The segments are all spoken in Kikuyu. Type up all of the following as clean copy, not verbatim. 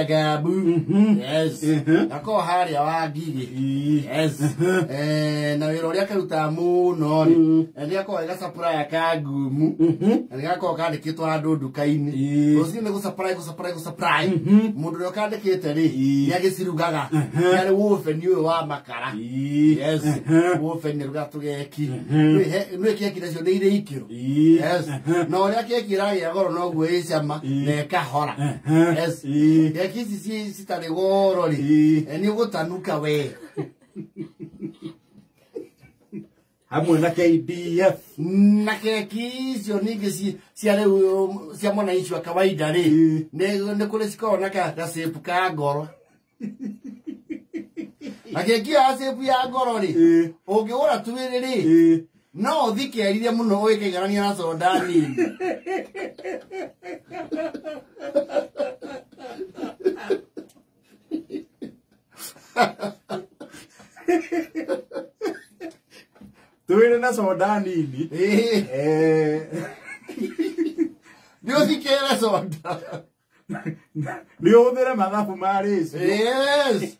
Gabu. Yes. Gakoragwo harĩa wa Ngigĩ. Yes. Na wĩra ũrĩa karutaga mũno rĩ, nĩ gakoragwo ge supplier ka ngumu. Na nĩ gakoragwo kandĩkĩtwo handũ nduka-inĩ. Rũcinĩ nĩ gũ-supply gũ-supply gũ-supply. Mũndũ ũrĩa ũkandĩkĩte rĩ, nĩ agĩcirugaga. Nĩ arĩ woveni ũyũ wa makara. Yes. Woveni arugaga tũgeki. Nĩ keki nacio nĩ irĩ ikĩro. Yes. Na ũrĩa keki ĩragĩa goro noguo ĩ cama na ĩkahora. Yes. Keki ici citarĩ goro rĩ, nĩ ũgũtanuka we. Hamwe na KDF. Na keki icio ningĩ cia rĩu cia mwananchi wa kawaida rĩ, nĩ kũrĩ cikoragwo na gacape ka ngoro. Na keki ya shape ya ngoro rĩ, ũngĩgũra twĩrĩ rĩ, no ũthikerire mũno ũgĩkaiganania na soda nini. Twĩrĩ na soda nini. Nĩ ũthikere soda. Nĩ ũhũthĩre mathabu ma rĩcio. Yes.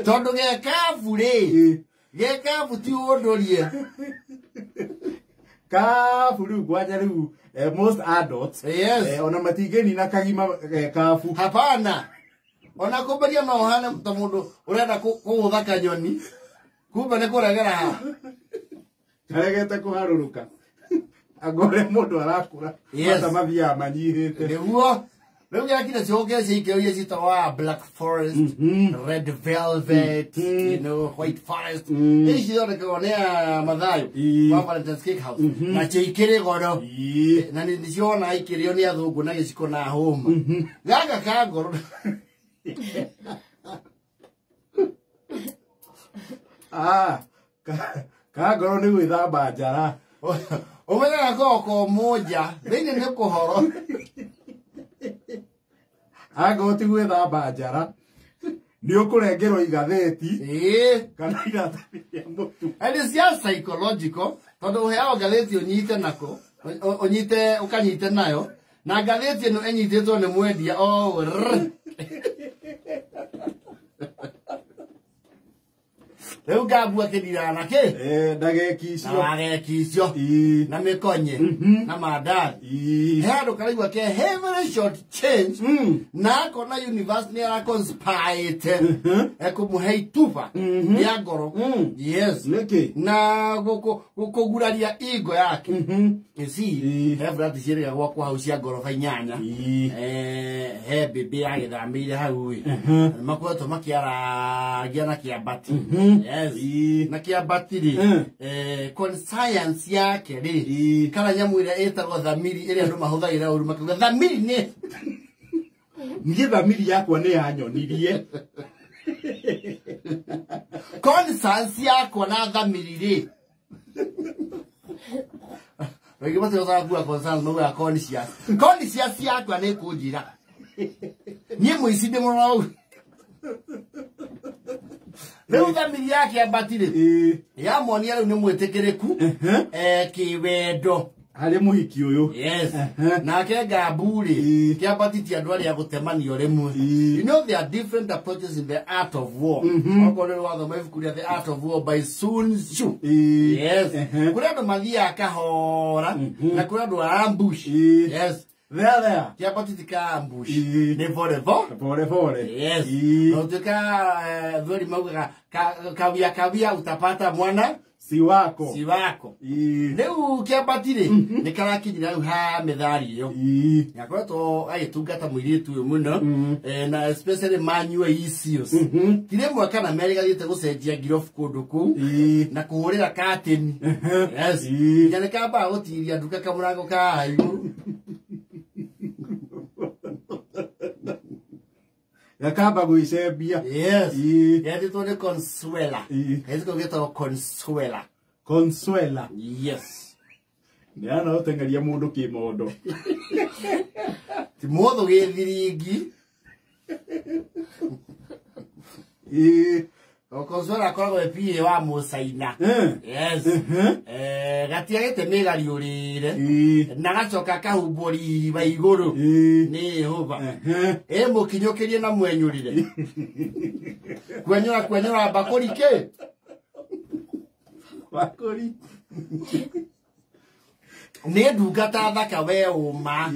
Tondũ gekabu rĩ, gekabu ti ũndũrie. Kabu rĩu kwanja rĩu most adults. Yes. Ona matingĩnina kagima kabu. Hapana. Ona kũmberia no ũhane ta mũndũ ũrenda kũgũtha kanyoni. Kumbe nĩ kũregera haha. Karegete kũharũrũka. Anga ũrĩa mũndũ arakũra. Yes. Mata mathiaga manyihĩte. Nĩguo. Rĩu gĩakire ciũke ciikĩro iria ciĩtagwo Black Forest, Red Velvet, you know, White Forest. Ici cithondekagwo nĩ a Mathayo wa Valentine's Cake House. Na ciikĩrĩ goro. Na nĩ ciona ikĩrĩo nĩ athũngũ na gĩciko na hũma. Gaka ka ngoro. Ka ngoro nĩ gwĩthamba njara. Ũmenyaga gakoragwo ko mũnja, thĩinĩ nĩ kũhoro. Angorwo ti gwĩthamba njara, nĩ ũkũrengerwo igathĩti kana iratathi rĩa mũtu. And it's just psychological, tondũ ũheagwo ngathĩti ũnyite nako, ũnyite, ũkanyite nayo, na ngathĩti ĩno ĩnyitĩtwo nĩ mwendia o rrr. Rĩu Ngabu akĩthiraga na kĩ? Na geki icio. Na geki icio. Na mĩkonye. Na mandathi. He handũ karaigua ke heavily short change. Na akona universe nĩ araconspirate. Ekũmũhe ituba rĩa ngoro. Yes. Nĩkĩ? Na kũguraria ingo yake. You see, he flat ciĩrĩga gwakwa hau cia ngoroba 8. He mbĩmbĩ yagĩthamĩire hau ĩ. Makoretwo makĩaragia na kĩambati. Yes. Na kĩambati rĩ, conscience yake rĩ, kana nyamũ ĩrĩa ĩtagwo thamiri ĩrĩa andũ mahũthagĩra ũru makiuga thamiri nĩ Niĩ thamiri yakwa nĩ yanyonirie. Conscience yakwa na thamiri rĩ. Rĩngĩ matihotaga kuga conscience, maugaga conscious. Conscience yakwa nĩ ĩkũnjĩra. Niĩ mũici ndĩ mũrora ũguo. Rĩu thamiri yake ambati rĩ, yamuonia rĩu nĩ mwĩtĩkĩrĩku, kĩwendo. Harĩ mũhiki ũyũ. Yes. Nake Ngabu rĩ, kĩambati ti andũ arĩa gũtemanio rĩmwe. You know there are different approaches in the art of war. Okorwo nĩ wathoma ibuku rĩa The Art of War by Sun Tzu. Yes. Kũrĩ andũ mathiaga kahora, na kũrĩ andũ a ambush. Yes. There, there. Kĩambati ti ka ambush. Nĩ vore vo. Pore pore. Yes. Na ũtuĩka, thweri maugaga, kawia kawia utapata mwana si wako. Si wako. Rĩu kĩambati rĩ, nĩ karakinyira rĩu ha mĩthari ĩyo. Nĩakoretwo agĩtungata mũirĩtu ũyũ mũno, na especially manyua issues. Ti rĩmwe kana merĩ gathiĩte gũcenjia ngirobu kũndũ kũu, na kũhũrĩra katĩni. Yes. Nginya nĩ kambaga gũtiria nduka kamũrango ka haha igũrũ. Gakamba gwĩcembia. Yes. Getĩtwo nĩ Consuela. Kairĩtu kau getagwo Consuela. Consuela. Yes. Nĩ ana ũteng'eria mũndũ kĩmondo. Ti mũthũ gĩthiringi. Consuela akoragwo e PA wa Mũcaina. Yes. Gatiagĩte mĩgari ũrĩre na gacoka kahumbwo riri wa igũrũ nĩ Yehova. Ĩ mũkinyũkĩrie na mwenyũrire. Kwenyũra kwenyũra mbakũri kĩ? Bakũri. Nĩ ndungata thaka we ũma.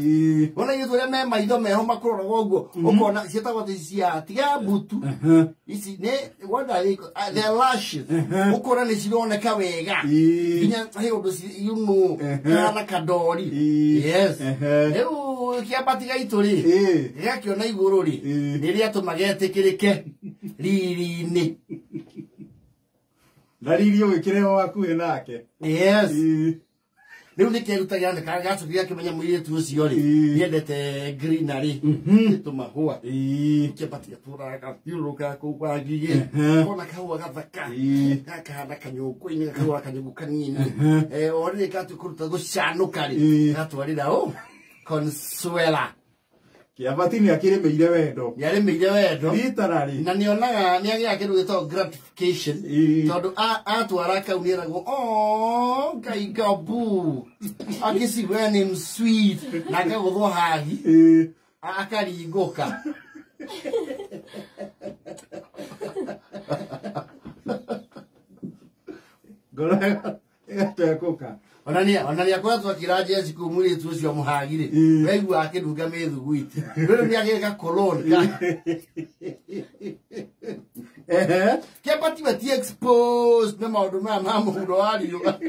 Wona ithuĩ arĩa me maitho meho makũroraga ũguo ũkona ciĩtagwo atĩ cia tiga mbutu. Ici nĩ what are they the lashes. Ũkona nĩ cironeka wega. Nginya he ũndũ you know kana kadori. Yes. Rĩu kĩambati gaitũ rĩ gĩgakĩona igũrũ rĩ nĩ rĩatũma getĩkĩrĩke riri-inĩ. Na riri ũgĩkĩrehwo hakuhĩ nake. Yes. Rĩu nĩ kerutagira nĩ gacokire gakĩmenya mũirĩtu ũcio rĩ nĩendete greenery tũmahũa. Kĩambati gatũraga gathiũrũrũkaga kũu kwa ngigĩ kona kahũa gathaka gakahanda kanyũngũ-inĩ gakahũa kanyũngũ kanini o rĩrĩ gatua kũruta gũcanũka rĩ gatwarĩra ũ Consuela. Kĩambati nĩ akĩrĩmĩire wendo. Nĩarĩmĩire wendo. Literally. Na nĩonaga nĩagĩaga kĩndũ gĩtagwo gratification. Tondũ atwara kau nĩeragwo oh Ngai gabu. Akĩcigua nĩ sweet na akagũthwo hagi akaringũka. Ngoro ĩgatekũka. Ona nĩ akoretwo akĩra Jessica kũu mũirĩtu ũcio mũhagi rĩ waigua akĩrunga mĩthuguiti rĩu nĩ agĩka cologne. Kĩambati we ti exposed nĩ maũndũ maya ma mũhuro wa riũa.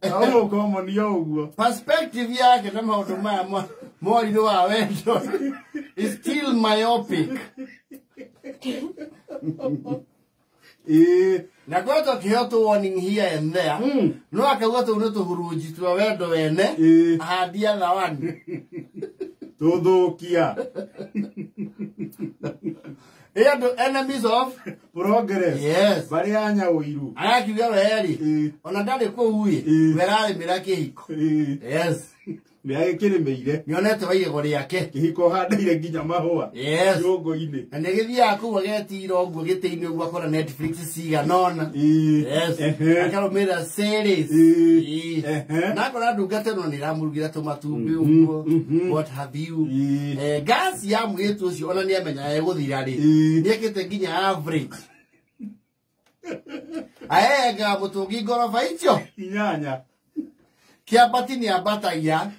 Ũmũkomonio ũguo. Perspective yake na maũndũ maya morirũ wa wendo is still myopic. Na koretwo akĩheo tũ warning here and there no akauga tũu nĩ tũhurunji twa wendo wene ahandia thawani tũthũkia. Ĩ andũ enemies of progress. Yes. Barĩ a nyaũiru. Arakiuga we rĩ ona ndarĩ kũu ĩ we ararĩmĩra kĩhiko. Yes. Nĩ agĩkĩrĩmĩire. Nĩonete wa igego rĩake. Kĩhiko ũhandeire nginya mahũa. Yes. Nyũngũ-inĩ. Na nĩagĩthiaga kũu agetira ũguo gĩtĩ-inĩ ũguo akona Netflix cigana ũna. Yes. Akarũmĩrĩra series. Na akona ndungata ĩno nĩĩramũrugĩra tũmatumbĩ ũguo. What have you. Gas ya mũirĩtu ũcio ona nĩamenya egũthira rĩ. Nĩekĩte nginya average. Aengaga mũtũngi ngoroba icio. 8. Kĩambati nĩambatagia.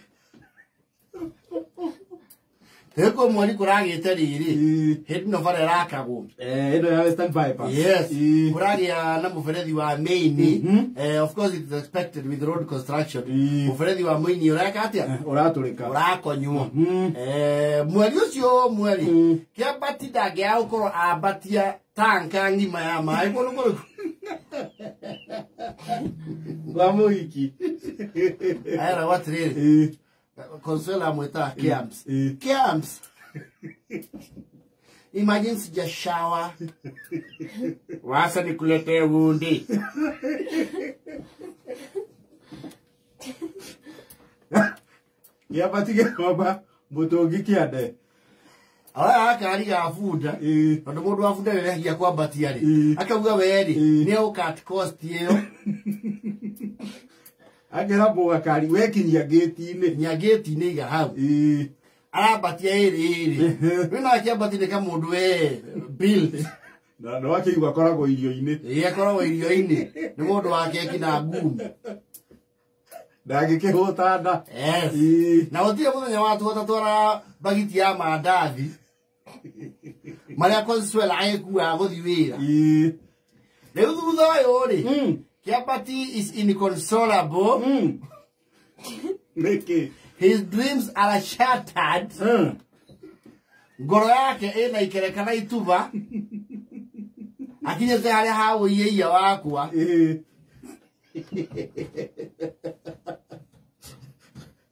Hĩko mweri kũragĩte rĩrĩ hĩndĩ ĩno bara ĩrakagwo. Ĩno ya Western Bypass. Yes. Kũragĩa na mũberethi wa main. Of course it is expected with road construction. Mũberethi wa main ũreka atĩa? Ũratũrĩka. Ũrakonywo. Mweri ũcio mweri kĩambati ndangĩaga gũkorwo ambatia tanka ng'ima ya maĩ kũndũ kũrĩkũ. Wa mũhiki. Aeragwo atĩrĩrĩ. Consuela amwĩtaga Kiams. Kiams. Imagine sija shower. Wacha nikuletee wundi. Kĩambati gĩkomba mũtũngi kĩande. Aya akari ga bunda. Tondũ mũndũ wa bunda nĩarĩhagia kwambatia rĩ. Akauga we rĩ nĩ egũ cut cost ĩyo. Akĩra mũgakari wekinyia ngĩti-inĩ. Kinyia ngĩti-inĩ iga hau. Arambatia ĩrĩ ĩrĩ. Wĩna akĩambatia nĩ kamũndũ we built. Na no akĩigua akoragwo irio-inĩ. Ĩĩ akoragwo irio-inĩ. Nĩ mũndũ wa keki na ngumu. Ndangĩkĩhũta nda. Yes. Na gũtirĩ mũthenya watũhota twara bagiti ya mandathi. Marĩa Consuela agĩkuaga gũthiĩ wĩra. Rĩu thutha ũyũ rĩ Kĩambati is inconsolable. Nĩkĩ? His dreams are shattered. Ngoro yake ĩna ikereka na ituba. Akinyĩte harĩa ha ũiĩia wakwa.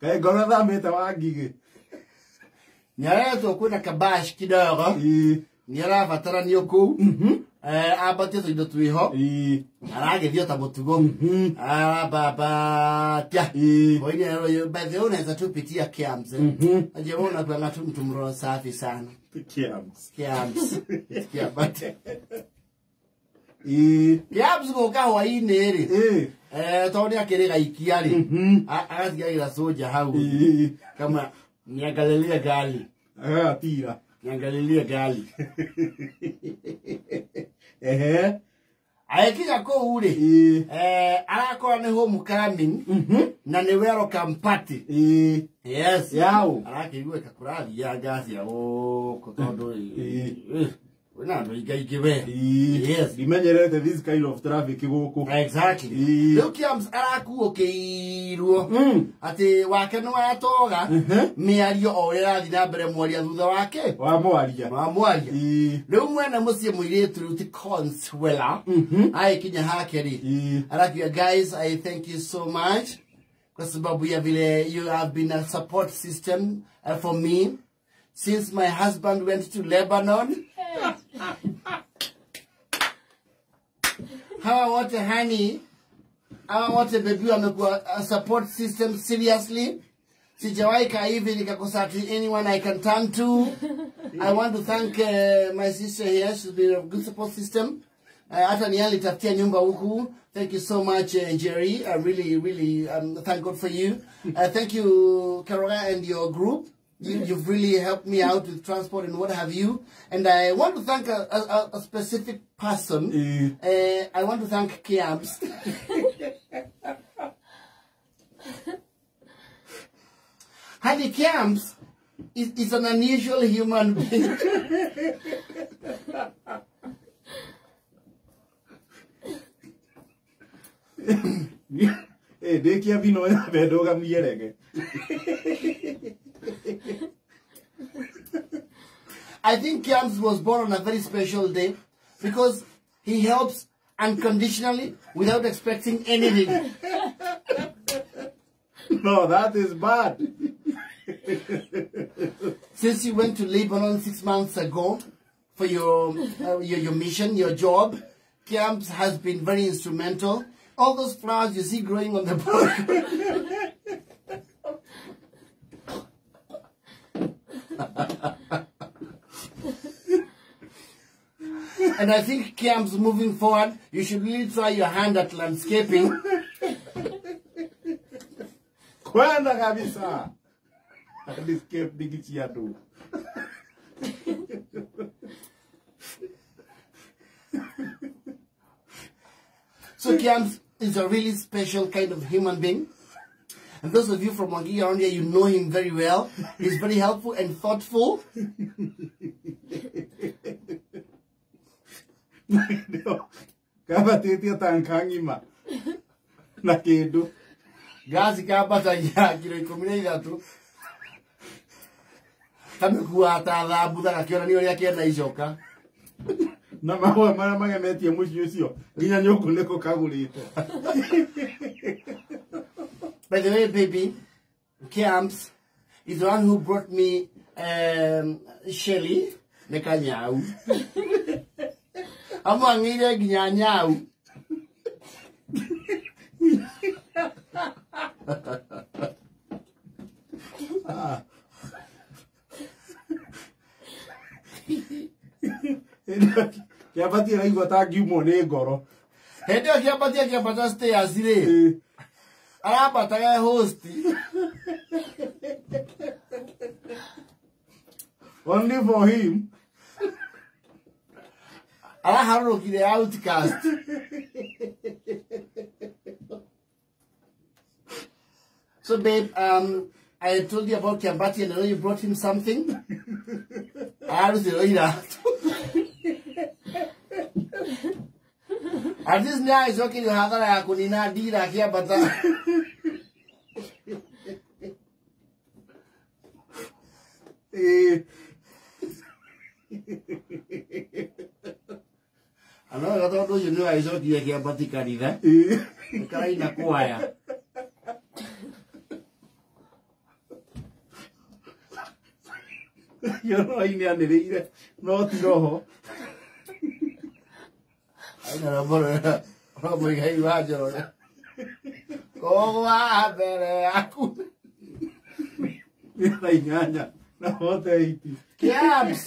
Kaĩ ngoro thamĩte wa ngigĩ. Nĩaretwo kwĩna kabash kidogo. Nĩarabataranio kũu. Ambatie tũindo twĩho. Aragĩthiĩ ta mũtugo. Arabambatia. Hwaĩ-inĩ by the way unaweza tu pitia Kiams. Aje wewe unakuanga tu mtu mroho safi sana. Kiams. Kiams. Kiambatia. Kiams gũka hwaĩ-inĩ rĩ. Tondũ nĩ akĩrĩ gaikia rĩ. Agatigagĩra soja hau. Kama niangalilie gari. Agatira. Niangalilie gari. Agĩkinya kũu rĩ, arakora nĩ homecoming na nĩ welcome party. Yes. Yao. Arakĩigua kũrathiaga atĩa gũkũ tondũ kwĩna andũ aingaingĩ we. Yes. Ndimenyerete this kind of traffic gũkũ. Exactly. Rĩu Kiams arakuũkĩirwo atĩ wake nĩ watoga mĩario o ũrĩa ĩrathiĩ na mbere mwaria thutha wake. Wa mwaria. Wa mwaria. Rĩu mwene mũciĩ mũirĩtu rĩu ti Consuela agĩkinya hake rĩ, arakiuga guys, I thank you so much kwa sababu ya vile you have been a support system for me since my husband went to Lebanon. Hawa wote honey, hawa wote baby wamekuwa a support system seriously. Sijawahi kaa hivi nikakosa ati anyone I can turn to. I want to thank my sister here. She's been a good support system. Hata ni alitafutia nyumba huku. Thank you so much, Jerry. I really, really thank God for you. Thank you, Carola, and your group. You've really helped me out with transport and what have you. And I want to thank a specific person. I want to thank Kiams. Honey, Kiams is an unusual human being. Ndĩkia thino nyambe ndũgamie rege. I think Kiams was born on a very special day because he helps unconditionally without expecting anything. No, that is bad. Since you went to Lebanon 6 months ago for your mission, your job, Kiams has been very instrumental. All those flowers you see growing on the book. And I think Kiams, moving forward, you should really try your hand at landscaping. Kwenda kabisa. Landscape digichia tu. So Kiams is a really special kind of human being. And those of you from Wangige around here, you know him very well. He's very helpful and thoughtful. Kabatĩtie tanka ng'ima na kĩndũ. Gasi kambatagia kiro 13. Kamĩkuaga ta thambutha gakĩonania ũrĩa kĩenda icoka. Na mahũa marĩa magemetie mũciĩ ũcio nginya nyũngũ nĩko kagũrĩte. By the way, baby, Kiams is the one who brought me Shelly nĩ kanyau. Amwang'ĩire nginya nyau. Kĩambatie araigua ta ngiumwo nĩ ngoro. Hĩndĩ ĩyo kĩambatie kĩambata stairs rĩ, arambataga host. Only for him. Araharũrũkire outcast. So babe, I told you about Kiambati and I know you brought him something. Ararutĩrwo iratũ. At least nĩ agĩcokerio hathara ya kũnina ndira akĩambata. Ano wega tondũ ũcio nĩ wagĩcokire kĩambati kanitha. Karaina kwaya. Yo no ainĩ anĩrĩire no ti roho. Aina rwĩmbo rũrĩa rwa Mũigai wa Njoroge. Kũgwa mbere yaku. Nĩ thaa 8:40. Kiams.